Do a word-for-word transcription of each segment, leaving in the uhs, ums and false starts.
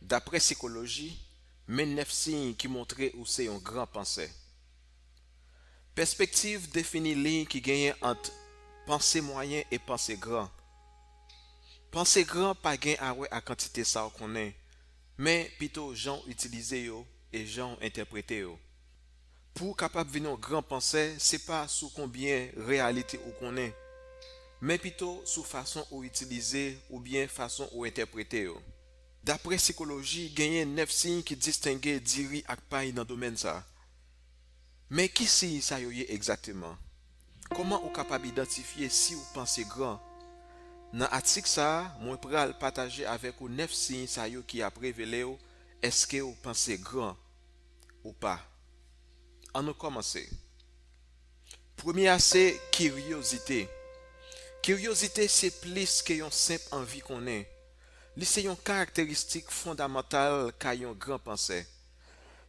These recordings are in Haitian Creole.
Daprè sikoloji, men nèf siy ki montre ou se yon gran pansè. Pèspektiv defini liy ki genyen ant panse mwayen e panse gran. Panse gran pa gen a wè ak kantite sa w konnen, men pito jan w itilize yo e jan w entèprete yo. Pou w kapab vin yon gran pansè, se pa sou konbyen reyalite ou konnen, men pito sou fason ou itilize oubyen fason ou entèprete yo. Daprè sikoloji, genyen nèf siy ki distenge diri ak pay nan domèn sa a. Men ki siy sa yo ye egzakteman? Kòman ou kapab idantifye si w panse gran? Nan atik sa a, mwen pral pataje avèk ou nèf siy sa yo ki ap revele w èske w panse gran ou pa. Ann nou kòmanse. Premye a se kiryozite. Kiryozite se plis ke yon senp anvi konnen. Li se yon karakteristik fondamantal kay yon gran pansè.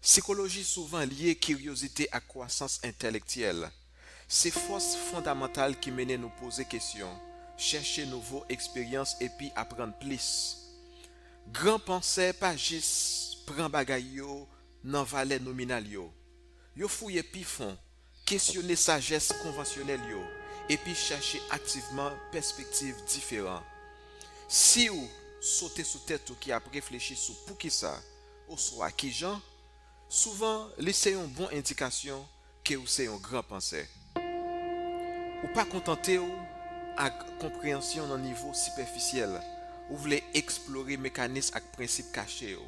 Sikoloji souvan lye kiryozite ak kwasans entèlektyèl. Se fòs fondamantal ki mennen nou poze kesyon, chèche nouvo eksperyans epi aprann plis. Gran pansè pa jis pran bagay yo nan valè nominal yo. Yo fouye pi fon, kesyone sajès konvansyonèl yo, epi chache aktivman pèspektiv diferan. Si w sote sou tèt ou ki ap reflechi sou poukisa oswa kijan, souvan li se yon bon endikasyon ke w se yon gran pansè. Ou pa kontante w ak konpreyansyon nan nivo sipèfisyèl, ou vle eksplore mekanis ak prensip kache yo.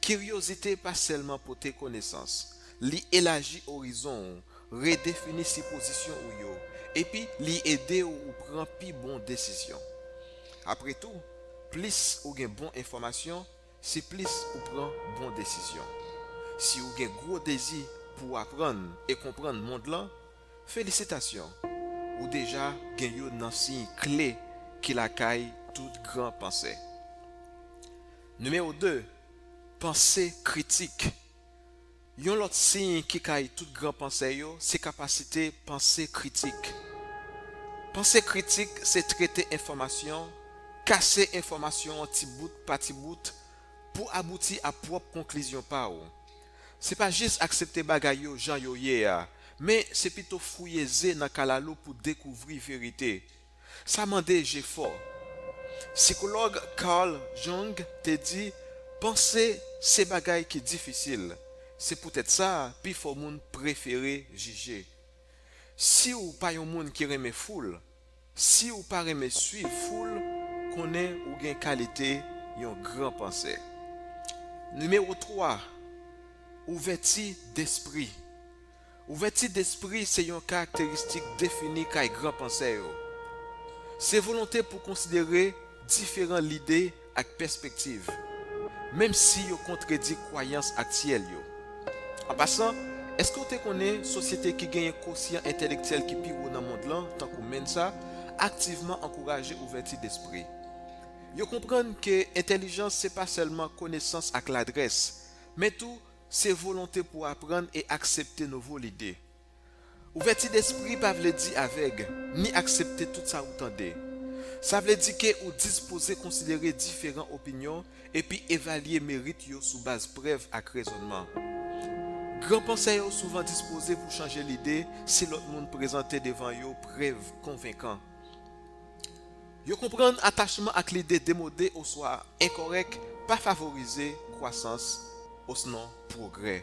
Kiryozite pa sèlman pote konesans, li elaji orizon w, redefini sipozisyon ou yo, epi li ede w ou pran pi bon desizyon. Apre tou, plis ou gen bon enfòmasyon, se plis ou pran bon desizyon. Si ou gen gwo dezi pou w aprann e konprann mond lan, felisitasyon! Ou deja gen youn nan siy kle ki lakay tout gran pansè. Nimewo de, panse kritik. Yon lòt siy ki kay tout gran pansè yo se kapasite panse kritik. Panse kritik se trete enfòmasyon, kase enfòmasyon an ti bout pa ti bout pou abouti a pwòp konklizyon pa w. Se pa jis aksepte bagay yo jan yo ye a, men se pito fouye ze nan kalalou pou dekouvri verite. Sa mande jefò. Sikològ Carl Jung te di, panse se bagay ki difisil. Se poutèt sa, pifò moun prefere jije. Si w pa yon moun ki renmen foul, si w pa renmen swiv foul, konnen ou gen kalite yon gran pansè. Nimewo twa, ouvèti despri. Ouvèti despri se yon karakteristik defini kay gran pansè yo. Se volonte pou konsidere diferan lide ak pèspektiv, menm si yo kontredi kwayans aktyèl yo. An pasan, èske w te konnen sosyete ki genyen kosyan entèlektyèl ki pi wo nan mond lan, tankou mensa, aktivman ankouraje ouvèti despri? Yo konprann ke entèlijans se pa sèlman konesans ak ladrès, men tou se volonte pou aprann e aksepte nouvo lide. Ouvèti despri pa vle di avèg, ni aksepte tout sa ou tande. Sa vle di ke ou dispoze konsidere diferan opinyon epi evalye merit yo sou baz prèv ak rezònman. Gran pansè yo souvan dispoze pou chanje lide si lòt moun prezante devan yo prèv konvenkan. Yo konprann atachman ak lide demode oswa enkòrèk pa favorize kwasans osnon pwogrè.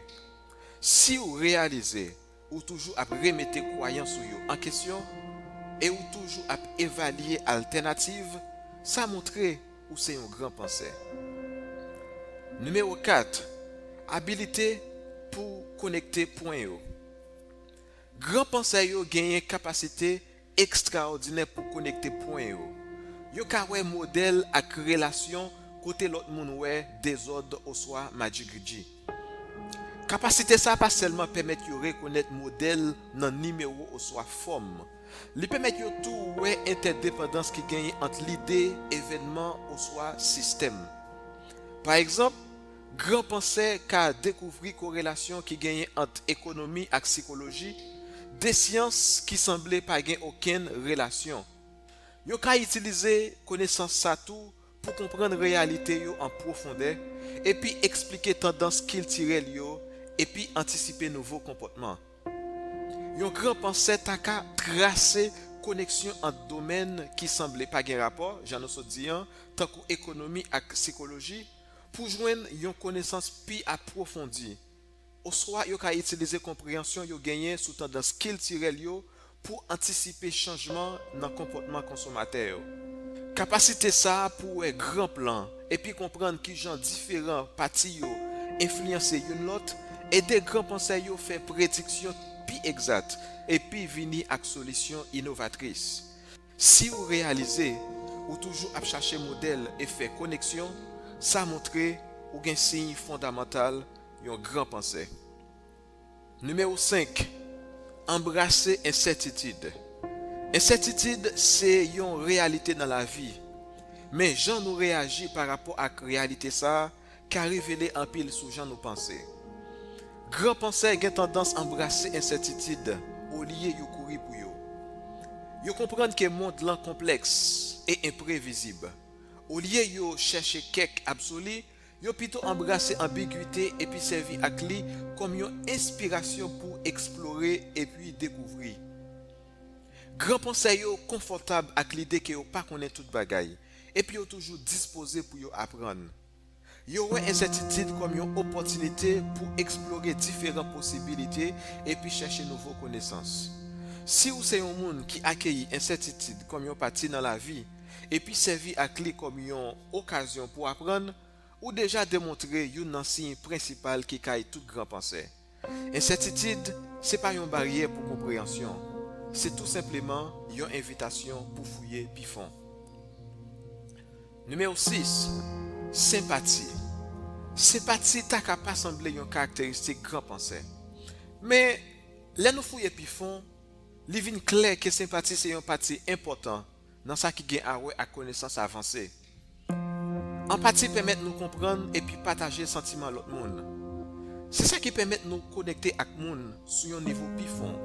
Si w reyalize ou toujou ap remete kwayans ou yo an kesyon e ou toujou ap evalye altènativ, sa montre ou se yon gran pansè. Nimewo kat, abilite pou konekte pwen yo. Gran pansè yo genyen kapasite ekstraòdinè pou konekte pwen yo. Yo ka wè modèl ak relasyon kote lòt moun wè dezòd oswa madjigridji. Kapasite sa a pa sèlman pèmèt yo rekonèt modèl nan nimewo oswa fòm, li pèmèt yo tou wè entèdepandans ki genyen ant lide, evènman oswa sistèm. Pa egzanp, gran pansè ka dekouvri korelasyon ki genyen ant ekonomi ak sikoloji, de syans ki sanble pa gen okenn relasyon. Yo ka itilize konesans sa tou pou konprann reyalite yo an pwofondè, epi eksplike tandans kiltirèl yo, epi antisipe nouvo konpòtman. Yon gran pansè ta ka trase koneksyon ant domèn ki sanble pa gen rapò, jan nou sot di an, tankou ekonomi ak sikoloji, pou jwenn yon konesans pi apwofondi. Oswa yo ka itilize konpreyansyon yo genyen sou tandans kiltirèl yo pou antisipe chanjman nan konpòtman konsomatè yo. Kapasite sa a pou wè gran plan epi konprann kijan diferan pati yo enfliyanse youn lòt ede gran pansè yo fè prediksyon pi egzat epi vini ak solisyon inovatris. Si w reyalize ou toujou ap chache modèl efè koneksyon, sa montre ou gen siy fondamantal yon gran pansè. Nimewo senk, anbrase ensètitid. Ensètitid se yon reyalite nan lavi, men jan nou reyaji pa rapò ak reyalite sa a ka revele anpil sou jan nou panse. Gran pansè gen tandans anbrase ensètitid olye yo kouri pou yo. Yo konprann ke mond lan konplèks e enprevizib. Olye yo chèche kèk absoli, yo pito anbrase anbigwite epi sèvi ak li kòm yon enspirasyon pou eksplore epi dekouvri. Gran pansè yo konfòtab ak lide ke yo pa konnen tout bagay, epi yo toujou dispoze pou yo aprann. Yo wè ensètitid kòm yon opòtinite pou eksplore diferan posibilite epi chèche nouvo konesans. Si w se yon moun ki akeyi ensètitid kòm yon pati nan lavi epi sèvi ak li kòm yon okazyon pou aprann, ou deja demontre youn nan siy prensipal ki kay tout gran pansè. Ensètitid se pa yon baryè pou konpreyansyon, se tou senpleman yon envitasyon pou fouye pi fon. Nimewo sis, senpati. Senpati ta ka pa sanble yon karakteristik gran pansè. Men, lè nou fouye pi fon, li vin klè ke senpati se yon pati enpòtan nan sa ki gen a wè ak konesans avanse. Anpati pèmèt nou konprann epi pataje santiman lòt moun. Se sa ki pèmèt nou konekte ak moun sou yon nivo pi fon.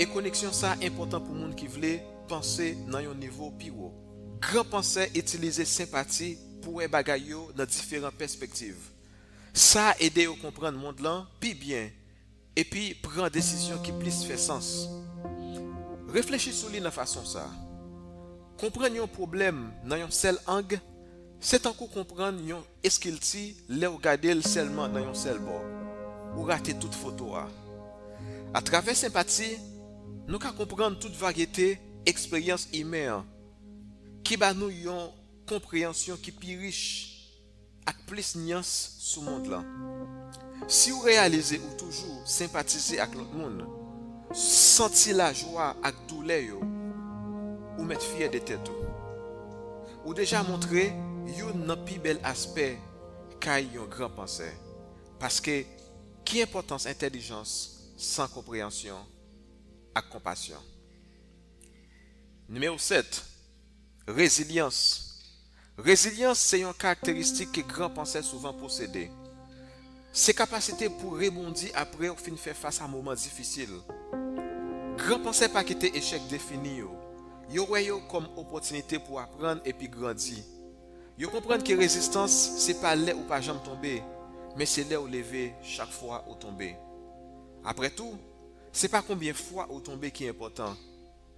E koneksyon sa a enpòtan pou moun ki vle panse nan yon nivo pi wo. Gran pansè itilize senpati pou wè bagay yo nan diferan pèspektiv. Sa ede yo konprann mond lan pi byen epi pran desizyon ki plis fè sans. Reflechi sou li nan fason sa a. Konprann yon pwoblèm nan yon sèl ang, se tankou konprann yon eskilti lè w gade l sèlman nan yon sèl bò. Ou rate tout foto a. Atravè senpati, nou ka konprann tout varyete eksperyans imen an, ki ba nou yon konpreyansyon ki pi rich ak plis nyans sou mond lan. Si w reyalize ou toujou senpatize ak lòt moun, santi lajwa ak doulè yo, ou mèt fyè de tèt ou. Ou deja montre youn nan pi bèl aspè kay yon gran pansè. Paske, ki enpòtans entèlijans san konpreyansyon ak konpasyon? Nimewo sèt, rezilyans. Rezilyans se yon karakteristik ke gran pansè souvan posede. Se kapasite pou rebondi apre w fin fè fas a moman difisil. Gran pansè pa kite echèk defini yo. Yo wè yo kòm opòtinite pou aprann epi grandi. Yo konprann ke rezistans se pa lè ou pa janm tonbe, men se lè ou leve chak fwa ou tonbe. Apre tou, se pa konbyen fwa ou tonbe ki enpòtan,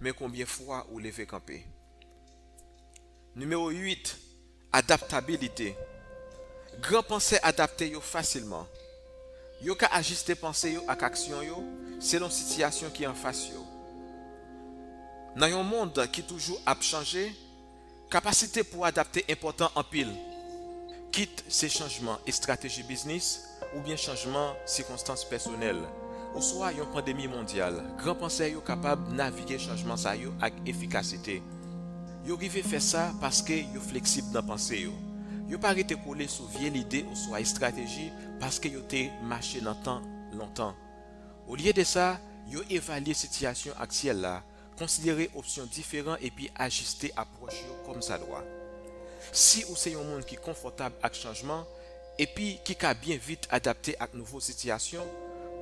men konbyen fwa ou leve kanpe. Nimewo uit, adaptabilite. Gran pansè adapte yo fasilman. Yo ka ajiste panse yo ak aksyon yo selon sitiyasyon ki anfas yo. Nan yon mond ki toujou ap chanje, kapasite pou adapte enpòtan anpil. Kit se chanjman estrateji biznis oubyen chanjman sikonstans pèsonèl, oswa yon pandemi mondyal, gran pansè yo kapab navige chanjman sa yo ak efikasite. Yo rive fè sa paske yo fleksib nan panse yo. Yo pa rete kole sou vye lide oswa estrateji paske yo te mache nan tan lontan. Olye de sa, yo evalye sitiyasyon aktyèl la, konsidere opsyon diferan epi ajiste apwòch yo kòmsadwa. Si ou se yon moun ki konfòtab ak chanjman epi ki ka byen vit adapte ak nouvo sitiyasyon,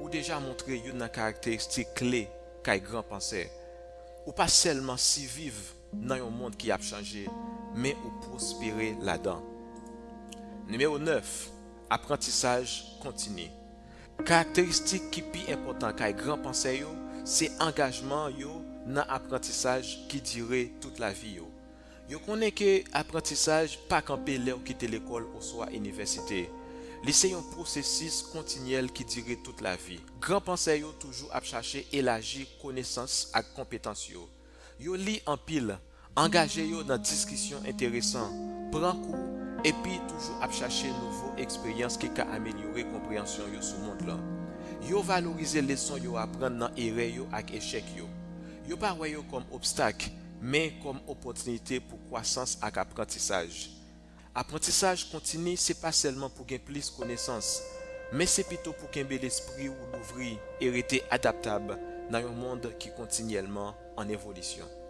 ou deja montre youn nan karakteristik kle kay gran pansè. Ou pa sèlman siviv nan yon mond ki ap chanje, men ou pwospere ladan. Nimewo nèf, aprantisaj kontini. Karakteristik ki pi enpòtan kay gran pansè yo se angajman yo nan aprantisaj ki dire tout lavi yo. Yo konnen ke aprantisaj pa kanpe lè w kite lekòl oswa inivèsite. Li se yon pwosesis kontinyèl ki dire tout lavi. Gran pansè yo toujou ap chache elaji konesans ak konpetans yo. Yo li anpil, angaje yo nan diskisyon enteresan, pran kou, epi toujou ap chache nouvo eksperyans ki ka amelyore konpreyansyon yo sou mond lan. Yo valorize leson yo aprann nan erè yo ak echèk yo. Yo pa wè yo kòm obstak, men kòm opòtinite pou kwasans ak aprantisaj. Aprantisaj kontini se pa sèlman pou gen plis konesans, men se pito pou kenbe lespri w louvri e rete adaptab nan yon mond ki kontinyèlman an evolisyon.